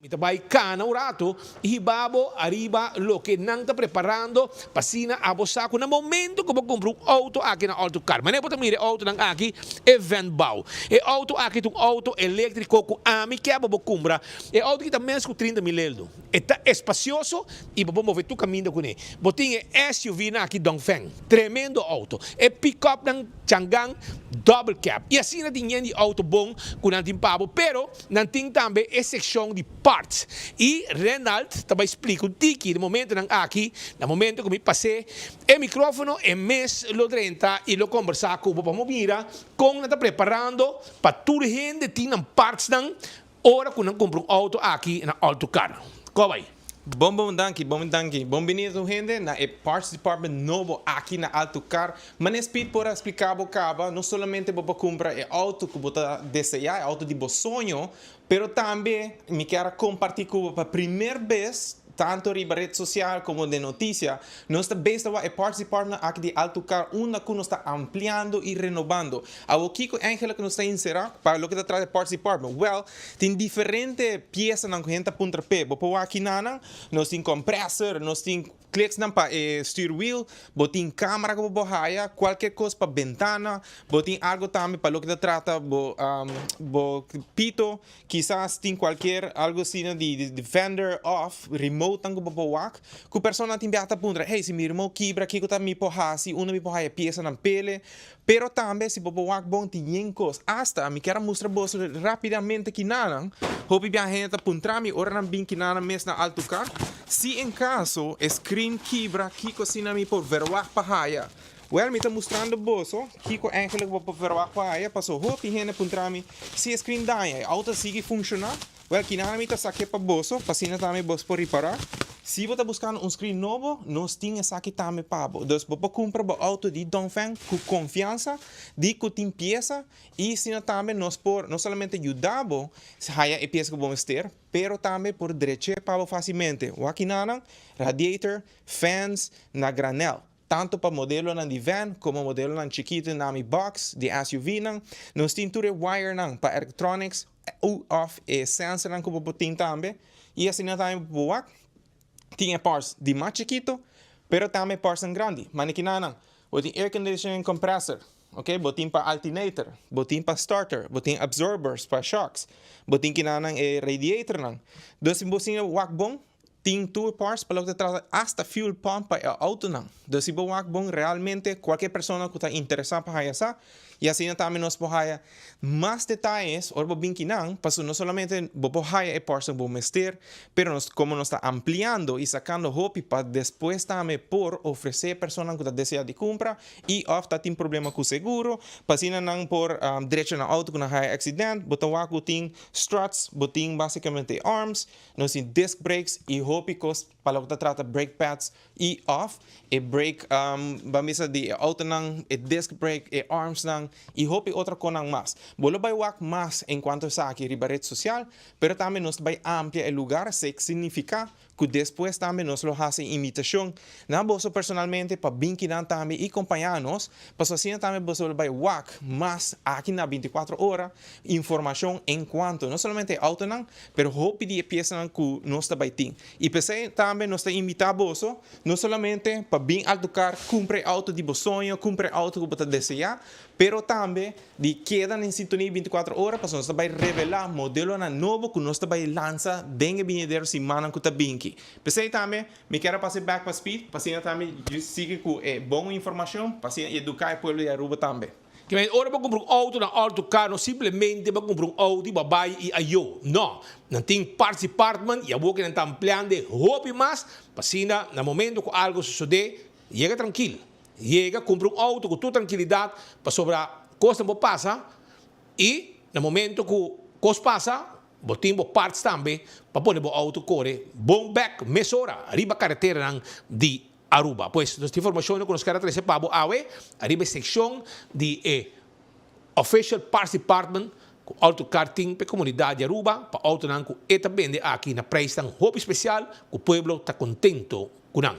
Mi ta bai cana un rato y hiba bo ariba loke nan ta preparando pa asina abo sa cu na momento cu bo cumpra un auto aki na Alto Car. Manera bo ta mira e autonan aki, e van bou. E auto aki ta un auto electrico cu ami kier pa bo cumpra. E auto aki ta mes cu 30 mil eldo. E ta espacioso y bo por move tur caminda cune. Bo tin e SUV nan aki Dongfeng. Tremendo auto. E pick-up nan Changan double cab. Y asina tin yen di auto bon cu nan tin pa bo, pero nan tin tambe e seccion di parts. Y Renald ta bay splica un tiki di momentonan aki, na momento cu mi pas'e e microfono e mes lo drenta y lo combersa cu bo pa bo mira con nan ta preparando pa tur hende tin nan partsnan ora cu nan cumpra un auto aki na Alto Car. Con bay? Bon bon danki, bon danki. Bon bini hende na e Parts Department nobo aki na Alto Car. Manera Speed por a splica bo caba, no solamente bo cumpra e auto cu bo ta desea, e auto di bo soño, pero tambe mi kier comparti cu bo pa prome bes, tanto riba red social como di noticia, nos ta bezig e Parts Department aki di Alto Car, unda cu nos ta ampliando y renovando. Kico eigenlijk nos ta encera pa loke ta trata Parts Department? Well, tin diferente piesanan cu hende ta puntra pe. Bo por aki nan, nos tin compressor, nos tin clicks nan pa stuurwiel, bo tin camera cu bo haya, cualkier cos pa bentana, bo tin algo tambe pa loke ta trata bo pito, kisas tin cualkier algo asina di fender off, remote nan cu bo wak, cu persona tin biata puntra: "Hey, si mi remote kibra, kico ta mi por hasi, unda mi por haya piesa nan pele?" Pero tambe si bo wak bon, tin yen cos. Hasta mi kier mustra bo rapidamente aki nan, hopi biaha hende ta puntra mi ora nan bin aki nan mes na Alto Car, si en caso screen kibra, kico asina mi por verwacht pa haya. Well, mi ta mustrando boso kico eigenlijk bo por verwacht pa haya, paso hopi hende puntra mi: "Si screen daña, auto sigui funciona?" Well, akinan mi ta sake pa boso, pa asina tambe boso por repara. Si bo ta buscando un screen nobo, nos tin esaki tambe pa bo. Dus bo por cumpra bo auto di Dongfeng cu confiansa, di cu tin piesa, y asina tambe nos por no solamente yuda bo haya e piesa cu bo mester, pero tambe por drecha pa bo facilmente. Aki nan, radiator, fans na granel. Tanto pa modelo nan di van como modelo nan chikito na mi box, di SUV nan. Nos tin tur wire nan pa electronics, of e sensor nan cu bo tin tambe. Y asina tambe bo tin parts di mas chikito, pero tambe parts nan grandi. Mas aki nan, bo tin air conditioning compressor, ok? Bo tin pa alternator, bo tin pa starter, bo tin absorbers pa shocks, bo tin aki nan e radiator nan. Dus bo tin wak bon, tin tur parts pa loke ta hasta fuel pump pa auto nan. Dus si bo wak bon, realmente cualkier persona cu ta interesa pa haya sa, y asina tambe nos por haya mas detaye, ora bo bin akinan, paso no solamente bo por haya e parts bo mester, pero nos, como nos ta ampliando y sacando hopi pa despues tambe por ofrece persona cu ta desea di cumpra y of ta tin problema cu seguro, pa asina nan por drecha nan auto cu nan haya accident, bo ta wak tin struts, bo tin basicamente arms, nos tin disc brakes y hopi cos pa loke ta trata brake pads y of e brake ban bisa di auto nan, e disc brake, e arms nan y hopi otro cosnan mas. Bo lo bay wak mas en cuanto esaki riba red social, pero tambe nos bay amplia e lugar, esey significa cu despues tambe nos lo haci invitacion na boso personalmente pa bin akinan tambe y acompaña nos, pa asina tambe boso bay wak mas aki na 24 ora informacion en cuanto no solamente auto nan, pero hopi di piesa nan cu nos tambe tin. Y p'esey tambe nos ta invita boso no solamente pa bin Alto Car cumpra auto di bo soño, cumpra auto cu bo ta desea, pero tambe di keda den sintonia 24 ora, pa nos bay revela modelo nan nobo cu nos bay lansa den binidero siman cu ta bin aki. P'esey tambe mi kier pasa back pa Speed, pa asina tambe sigui cu bon informacion, pa asina educa e pueblo di Aruba tambe. Kiermen, ora bo cumpra un auto na Alto Car, no simplemente bo cumpra un auto y bay y ayo. No, nan tin parts department y awor cu nan ta ampliando hopi mas, pa asina, na momento cu algo sucede, yega trankil. Yega, cumpra un auto cu tur trankilidad, pasobra cos no pasa y na momento cu cos pasa, bo tin parts tambe pa pone bo auto core bon back mesora riba caretera di Aruba. Pues, nos informacion cu nos kier trece pa bo awe, ariba seccion di Official Parts Department, cu Alto Car tin pa comunidad di Aruba, pa auto nan cu e ta bende aki na prijs tan hopi special, cu pueblo ta contento cu nan.